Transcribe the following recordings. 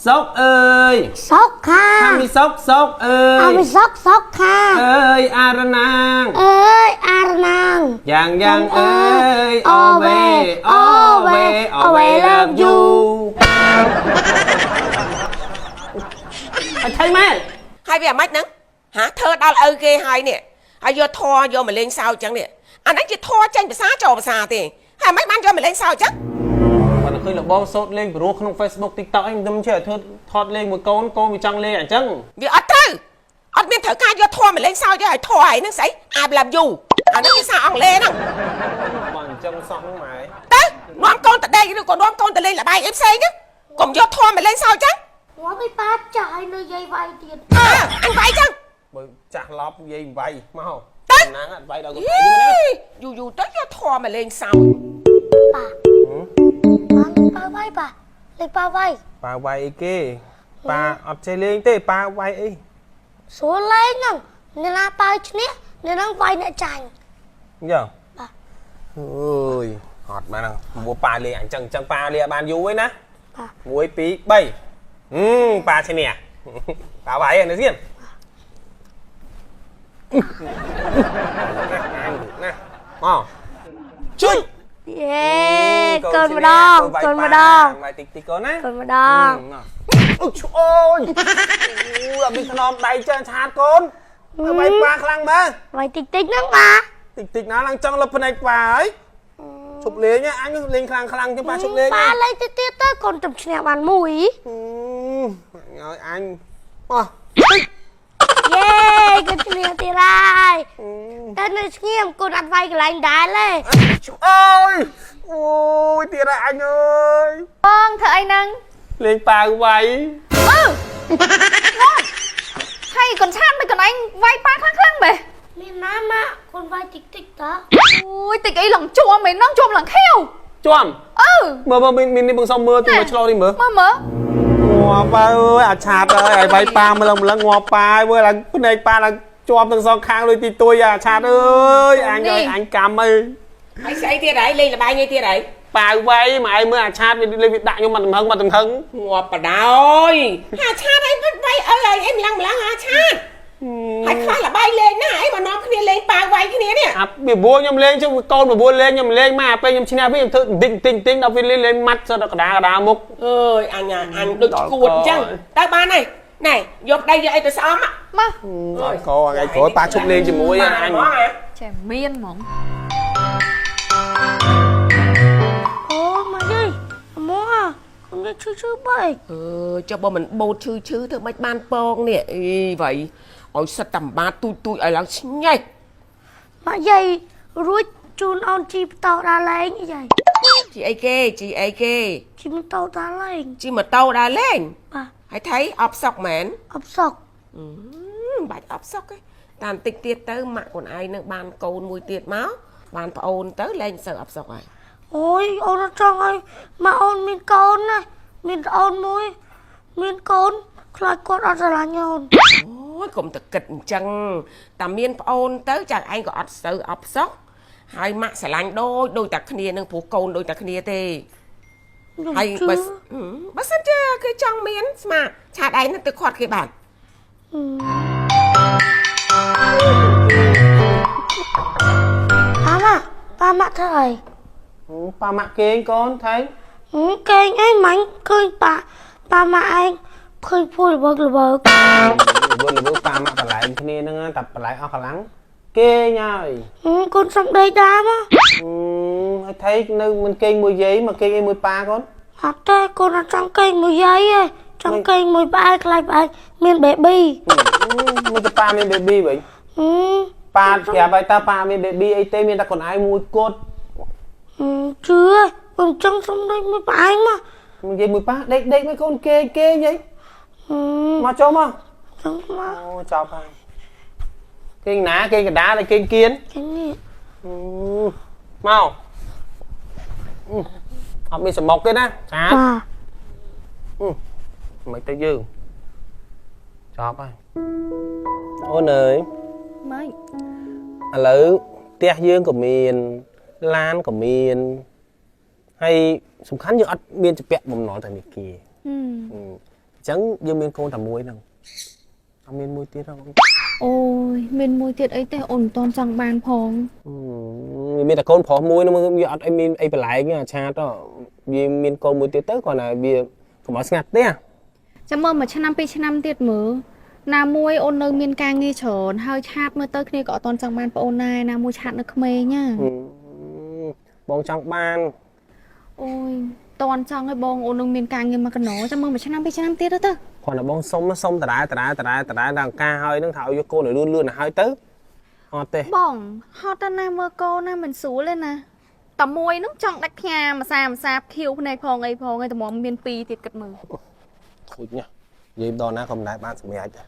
សុកអើយ សុកខា អាមីសុកសុកអើ អ យ មីសុកសុកខា អើយអារណាង អើយអារណាង យ៉ាងយ៉ាងអើយអូវេអូវេអូវេ love you អត់ថៃម៉ែ ហើយវាអាម៉េចហ្នឹងហាធ្វើដល់ឪគេហើយនេះហើយយកធរយកមកលេងសើចចឹងនេះអាហ្នឹងជាធរចេញភាសាចូលភាសាទេហើយអាម៉េចបានយកមកលេងសើចចឹង គាត់ឃើញលបងសូត្រលេងព្រោះក្នុង Facebook TikTok អីមិនចេះធ្វើថតលេងមួយកូនកូនវាចង់លេងអញ្ចឹង វាអត់ត្រូវអត់មានត្រូវការយកធរមកលេងសើចទេឲ្យធរឯហ្នឹងស្អី I love you អាហ្នឹងភាសាអង់គ្លេសហ្នឹង បងអញ្ចឹងសោះហ្នឹងម៉ែ ទៅនាំកូនទៅដេកឬក៏នាំកូនទៅលេងល្បែងអីផ្សេងហ្នឹងកុំយកធរមកលេងសើចចឹង ងាប់ឯប៉ាចាស់ឲ្យនៅយាយវាយទៀត អើអញវាយចឹង បើចាស់ឡប់យាយវាយមក ទៅ ណាងអត់វាយដល់កូន យ ឯងណា ីយូរយូរទៅយកធរមកលេងសើច ប៉ាប៉ាប៉ាវាយប៉ាលេប៉ាវាយ ប៉ាវាយអីគេប៉ាអត់ចេះលេងទេប៉ាវាយអី ស្រួលលេងហ្នឹងអ្នកណាប៉ាឈ្នះអ្នកហ្នឹងវាយអ្នកចាញ់ អញ្ចឹង បាទ អើយអត់បានហ្នឹងមួប៉ាលេងអញ្ចឹងអញ្ចឹងប៉ាលេងអត់បានយូរឯណា បាទ 1 2 3ហឹមប៉ាឈ្នះប៉ាវាយហ្នឹងទៀតណាមកជួយ យេកូនម្ដងកូនម្ដង វាយតិចតិចកូនណា កូនម្ដង អុយអូយអូយអត់មានខ្នំដៃចាឆាតកូនវាយប៉ាខ្លាំងមើល វាយតិចតិចហ្នឹងប៉ា តិចតិចណាឡើងចង់លុបភ្នែកប៉ាហើយឈប់លេងអញលេងខ្លាំងខ្លាំងចឹងប៉ាឈប់លេង ប៉ាលេងតិចទៀតទៅកូនទៅឈ្នះបានមួយ ឲ្យអញមក យេកូនឈ្នះទៀតហើយតែនៅស្ងៀមកូនអត់វាយកន្លែងដែរទេ អូយអូយទៀតហើយអញអើយ បងធ្វើអីហ្នឹង លេងប៉ាវាយ អឺហើយកូនឆាតមិនកូនឯងវាយប៉ាខ្លាំងខ្លាំងបែ មានណាម៉ាក់កូនវាយតិចតិចតើ អូយតិចអីឡើងជួមឯហ្នឹងជួមឡើងខៀវ ជាំ អឺ មើលមើលមាននេះបងសុំមើលទីមើលឆ្លោះនេះមើល មើលមើល ងាប់អើយអាឆាតអើយឲ្យវាយប៉ាម្លឹងម្លឹងងាប់ប៉ាអើយមើលឡើងភ្នែកប៉ាឡើងជាប់ទាំងសងខាងដូចទីទួយអាឆាតអើយអញអើយអញកម្មអើយ ហើយស្អីទៀតហើយលេងល្បែងអីទៀតហើយ ប៉ាវាយមកឯងមើលអាឆាតវាលេងវាដាក់ខ្ញុំមកទំហឹងមកទំហឹង ងាប់បដោយហាឆាតអីវាយឪហើយអីម្លងម្លងហាឆាតហើយខ្វះល្បែងលេងណាអីមកនាំគ្នាលេងប៉ាវាយគ្នានេះ អាពីបួខ្ញុំលេងជុំកូនបួលេងខ្ញុំលេងមកពេលខ្ញុំឈ្នះវិញខ្ញុំធ្វើតិចតិចតិចដល់វាលេងលេងម៉ាត់សិតដល់កដាកដាមុខ អើយអញអញដូចឈួតអញ្ចឹងទៅបានហើយណែយកប្តីយកអីទៅស្អំ មក អត់កថ្ងៃក្រោយប៉ាឈប់លេងជាមួយអញ ចេះមានហ្មង អូម៉ាយាយមកកូនយាយឈឺឈឺបែក អឺចុះបើមិនបូតឈឺឈឺធ្វើម៉េចបានពងនេះអីវ៉ៃឲ្យសិតតំបាតទូចទូចឲ្យឡើងឆ្ញេះ ម៉ាក់យាយរួចជូនអូនជីម៉ូតូដើរលេងយាយ ជីអីគេជីអីគេ ជីម៉ូតូដើរលេង ជីម៉ូតូដើរលេង បាទ ហើយថៃអបសក់មែន អបសុក មិនបាច់អបសក់ទេតាមតិចទៀតទៅម៉ាក់ខ្លួនឯងនឹងបានកូនមួយទៀតមកបានប្អូនទៅលែងសូវអបសក់ហើយ អូយអូនអត់ចង់ឲ្យម៉ាក់អូនមានកូនណាមានអូនមួយមានកូនខ្លាចគាត់អត់ស្រឡាញ់អូន អូយកុំតែគិតអញ្ចឹងតាមានប្អូនទៅចៅឯងក៏អត់សូវអបសក់ហើយម៉ាក់ស្រឡាញ់ដូចដូចតែគ្នានឹងព្រោះកូនដូចតែគ្នាទេ ខ្ញុំ ហើយ ជឿ បើបើសិនជាគេចង់មានស្មាឆាតឯងនឹងទៅខាត់គេបាន ប៉ាម៉ាក់ប៉ាម៉ាក់ធ្វើអី ប៉ាម៉ាក់គេងកូនថៃ ហឹមកេងអីម៉ាញ់ឃើញប៉ាប៉ាម៉ាក់ឯងឃើញភួយល្បើកល្បើក ល្វើល្វើប៉ាម៉ាក់បន្លែងគ្នាហ្នឹងតែបន្លែងអស់កម្លាំងគេងហើយ ហឹមកូនសំដីដើមហ៎ ហើយថៃនៅមិនគេងមួយយាយមកគេងអីមួយប៉ាកូន អត់ទេកូនអត់ចង់កេងមួយយាយទេចង់កេងមួយផ្អែកខ្លាចផ្អែកមានបេប៊ី មិនទៅប៉ាមានបេប៊ីវិញ ហឹម ប៉ាប្រាប់ឲ្យតើប៉ាមានបេប៊ីអីទេមានតែកូនឯងមួយគត់ ហឹមជឿឯងកូនចង់សំដីមួយផ្អែកមក និយាយមួយប៉ាដេកដេកមួយកូនគេងគេងយាយ ហឹម មកចូលមក ចង់មក អូចប់ហើយគេងណាគេងកដាលហើយគេងគៀន គេនេះ មកអត់មានសមុកទេណាស្អាត បាទ មិនទៅយើងចប់ហើយអូនអើយ ម៉េច ឥឡូវផ្ទះយើងក៏មានឡានក៏មានហើយសំខាន់យើងអត់មានជពាក់បំណុលធនាគារ ចឹងយើងមានកូនតែមួយហ្នឹងអត់មានមួយទៀតទេបង អូយមានមួយទៀតអីទេអូនមិនតន់ចង់បានផង វាមានតែកូនប្រុសមួយហ្នឹងវាអត់អីមានអីប្លែកទេអាឆាតវាមានកូនមួយទៀតទៅគ្រាន់តែវាកុំឲ្យស្ងាត់ផ្ទះ ចាំមើលមួយឆ្នាំពីរឆ្នាំទៀតមើលណាមួយអូននៅមានការងារច្រើនហើយឆាតមើលទៅគ្នាក៏អត់តន់ចង់បានប្អូនដែរណាមួយឆាតនៅក្មេងណា បងចង់បាន អូយតន់ចង់ឲ្យបងអូននឹងមានការងារមកកណោចាំមើលមួយឆ្នាំពីរឆ្នាំទៀតទៅ គ្រាន់តែបងសុំសុំដដែលដដែលដដែលដដែលដល់ការហើយហ្នឹងថាឲ្យយកកូនឲ្យលឿនលឿនឲ្យហើយទៅអត់ទេ បងហត់តែណាមើលកូនណាមិនស្រួលទេណាតែមួយហ្នឹងចង់ដាច់ផ្ញើមួយសាមួយសាខៀវភ្នែកផងអីផងឯងតម្រាំមានពីរទៀតគិតមើល ខូចណាស់និយាយដល់ណាក៏មិនដែលបានសម្រេចដែរ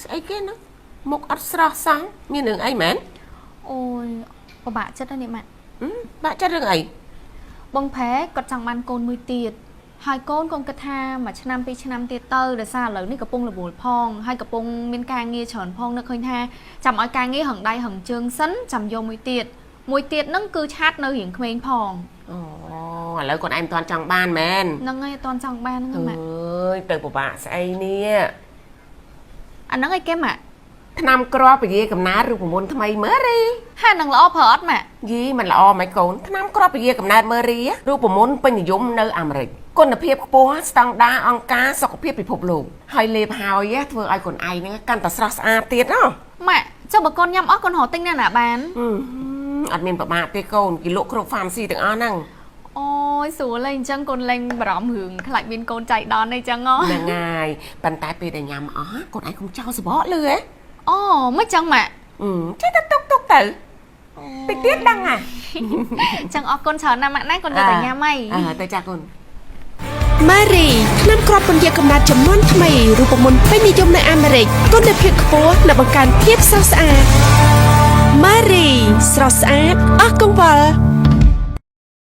ស្អីគេហ្នឹងមុខអត់ស្រស់សោះមានរឿងអីមែន អូយពិបាកចិត្តណាស់នេះម៉ាក់ ហឹមបាក់ចិត្តរឿងអី បងផែគាត់ចង់បានកូនមួយទៀតហើយកូនកូនគិតថាមួយឆ្នាំពីរឆ្នាំទៀតទៅដោយសារឥឡូវនេះកំពុងរវល់ផងហើយកំពុងមានការងារច្រើនផងនឹកឃើញថាចាំឲ្យការងារហឹងដៃហឹងជើងសិនចាំយកមួយទៀតមួយទៀតហ្នឹងគឺឆាតនៅរៀងក្មេងផង អូឥឡូវគាត់ឯងមិនទាន់ចង់បានមែន ហ្នឹងហើយអត់ទាន់ចង់បានហ្នឹង អ ម៉ាក់ ើយទៅពិបាកស្អីនេះ អាហ្នឹងឯគេម៉ាក់ ឆ្នាំក្របពយាកំណើតរូបមន្តថ្មីមើរី ហាហ្នឹងល្អប្រើអត់ម៉ាក់ យីมันល្អម៉េចកូនឆ្នាំក្របពយាកំណើតមើរីរូបមន្តពេញនិយមនៅអាមេរិកគុណភាពខ្ពស់ស្តង់ដារអង្គការសុខភាពពិភពលោកហើយលេបហើយធ្វើឲ្យកូនឯងហ្នឹងកាន់តែស្រស់ស្អាតទៀតហ៎ ម៉ាក់ចុះបើកូនញ៉ាំអស់កូនរកទិញណាណាបាន ហឹមអត់មានប្រមាថទេកូនគេលក់គ្រប់ pharmacy ទាំងអស់ហ្នឹង អូយស្រួលហើយអញ្ចឹងកូនលែងបារម្ភរឿងខ្លាចមានកូនចៃដន្យអីចឹងហ៎ ហ្នឹងហើយប៉ុន្តែពេលដែលញ៉ាំអស់កូនឯងកុំចោលសបកលឺហ៎ អូមិនចឹងម៉ាក់ អឺចេះតែទុកទុកទៅតិចទៀតដឹងហ่ะ អញ្ចឹងអរគុណច្រើនណាស់ម៉ាក់ណាកូនទៅតែញ៉ាំហី អើទៅចាកូន ម៉ារីថ្នាំគ្រាប់ពន្យាកំណត់ចំនួនថ្មីរូបមន្តពេញនិយមនៅអាមេរិកគុណភាពខ្ពស់និងបង្កើនភាពស្រស់ស្អាតម៉ារីស្រស់ស្អាតអស់កង្វល់។